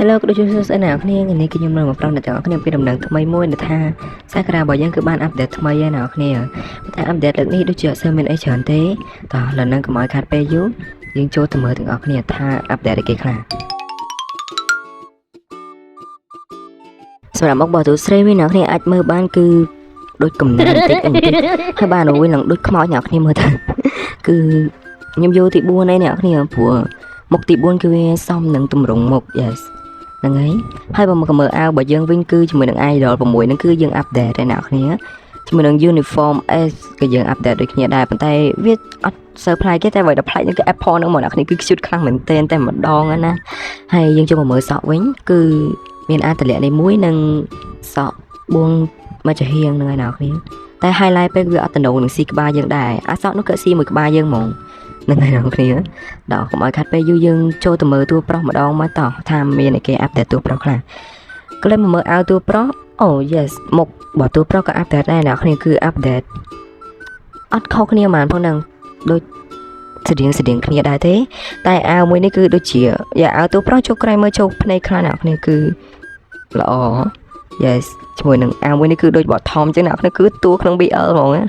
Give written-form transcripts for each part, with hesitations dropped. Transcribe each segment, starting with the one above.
Hello ក៏ដូចជាសួស្តីអ្នកនរគ្នាថ្ងៃនេះគឺខ្ញុំនឹងមកប្រាប់អ្នកទាំងអស់គ្នាពីដំណឹងថ្មីមួយដែលថា Sakura របស់យើងគឺបាន update ថ្មីហើយអ្នកនរគ្នាប៉ុន្តែ update លើកនេះដូចជាអត់សូវមានអីច្រើនទេតោះឥឡូវហ្នឹងកុំឲ្យខាត់ពេលយូរយើងចូលទៅមើលទាំងអស់គ្នាថា update អីគេខ្លះសម្រាប់មុខរបស់ទូស្រីវិញអ្នកនរគ្នាអាចមើលបានគឺដូចកំណែបន្តិចបន្តិចហើយបានវិញនឹងដូចខ្មោចអ្នកនរគ្នាមើលទៅគឺខ្ញុំយកទី4ឯអ្នកនរគ្នាព្រោះមុខទី4គឺវាសមនឹងទម្រង់មុខ yes ហ្នឹងហើយហើយបើមកមើលអាវរបស់យើងវិញគឺជាមួយនឹង idol 6ហ្នឹងគឺយើង update ដែរអ្នកគ្នាជាមួយនឹង uniform S ក៏យើង update ដូចគ្នាដែរប៉ុន្តែវាអត់សូវប្លែកទេតែអ្វីដែលប្លែកហ្នឹងគឺ Apple ហ្នឹងមកអ្នកគ្នាគឺ cute ខ្លាំងមែនទែនតែម្ដងណាហើយយើងចូលមកមើលសក់វិញគឺមានអាតលៈនេះមួយនិងសក់បួងមកចំហៀងហ្នឹងហើយអ្នកគ្នាតែ highlight ពេកវាអត់តំណងនឹងស៊ីក្បាលយើងដែរអាសក់នោះក៏ស៊ីមួយក្បាលយើងហ្មងហ្នឹងហើយអ្នកគ្នាដល់កុំឲ្យខាត់ពេលយូរយើងចូលទៅមើលតួប្រុសម្ដងមកតោះថាមានអីគេ update តួប្រុសខ្លះក៏លេមកមើលអាវតួប្រុសអូ yes មុខបើតួប្រុសក៏ update ដែរអ្នកគ្នាគឺ update អត់ខុសគ្នាហ្មងផងហ្នឹងដូចស្តៀងស្តៀងគ្នាដែរទេតែអាវមួយនេះគឺដូចជាយ៉ាអាវតួប្រុសចូលក្រៃមើលចូលភ្នែកខ្លះអ្នកគ្នាគឺល្អ yes ជាមួយនឹងអាវមួយនេះគឺដូចបថមចឹងអ្នកគ្នាគឺតួក្នុង BL ហ្មងណា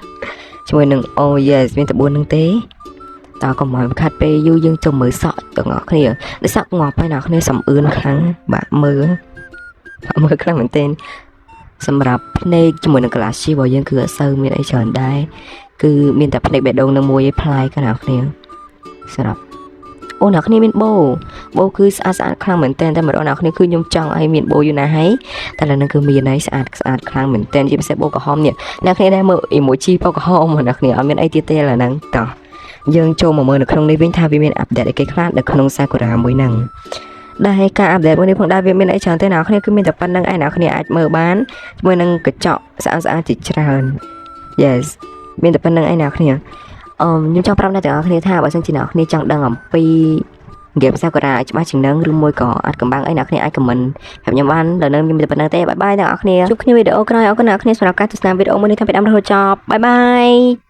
ជាមួយនឹង oh yes មានតែ4នឹងទេតើកុំឲ្យខាត់ពេលយូរយើងចូលមើលសក់ទាំងអស់គ្នាដូចសក់ងាប់ហើយអ្នកគ្នាសំអឿនខ្លាំងបាក់មើលបាក់មើលខ្លាំងមែនទែនសម្រាប់ភ្នែកជាមួយនឹង Galaxy របស់យើងគឺអត់សូវមានអីច្រើនដែរគឺមានតែភ្នែកបេះដូងនឹងមួយឯផ្លែកអ្នកគ្នាសម្រាប់អូអ្នកគ្នាមានបូបូគឺស្អាតស្អាតខ្លាំងមែនទែនតែម្ដងអ្នកគ្នាគឺខ្ញុំចង់ឲ្យមានបូយូរណាស់ហើយតែឥឡូវហ្នឹងគឺមានហើយស្អាតស្អាតខ្លាំងមែនទែនជាពិសេសបូក្រហមនេះអ្នកគ្នាដែរមើល emoji បូក្រហមអ្នកគ្នាអត់មានអីទៀតទេឥឡូវហ្នឹងតោះយើងចូលមកមើលនៅក្នុងនេះវិញថាវាមាន update អីគេខ្លះនៅក្នុង Sakura មួយហ្នឹងដែលការ update មួយនេះផងដែរវាមានអីច្រើនទេអ្នកគ្នាគឺមានតែប៉ុណ្្នឹងឯងអ្នកគ្នាអាចមើលបានជាមួយនឹងកញ្ចក់ស្អាតស្អាតជាច្រើន Yes មានតែប៉ុណ្្នឹងឯងអ្នកគ្នាអឺខ្ញុំចង់ប្រាប់អ្នកទាំងអស់គ្នាថាបើសិនជាអ្នកគ្នាចង់ដឹងអំពី game Sakura ឲ្យច្បាស់ជាងនឹងឬមួយក៏អាចកំបាំងអីអ្នកគ្នាអាច comment ប្រាប់ខ្ញុំបានដល់នៅខ្ញុំមានតែប៉ុណ្្នឹងទេbye bye អ្នកនរគ្នាជួបគ្នាវីដេអូក្រោយអរគុណអ្នកគ្នាសម្រាប់ការទស្សនាវីដេអូមួយនេះតាំងពីដើមរហូតចប់bye bye.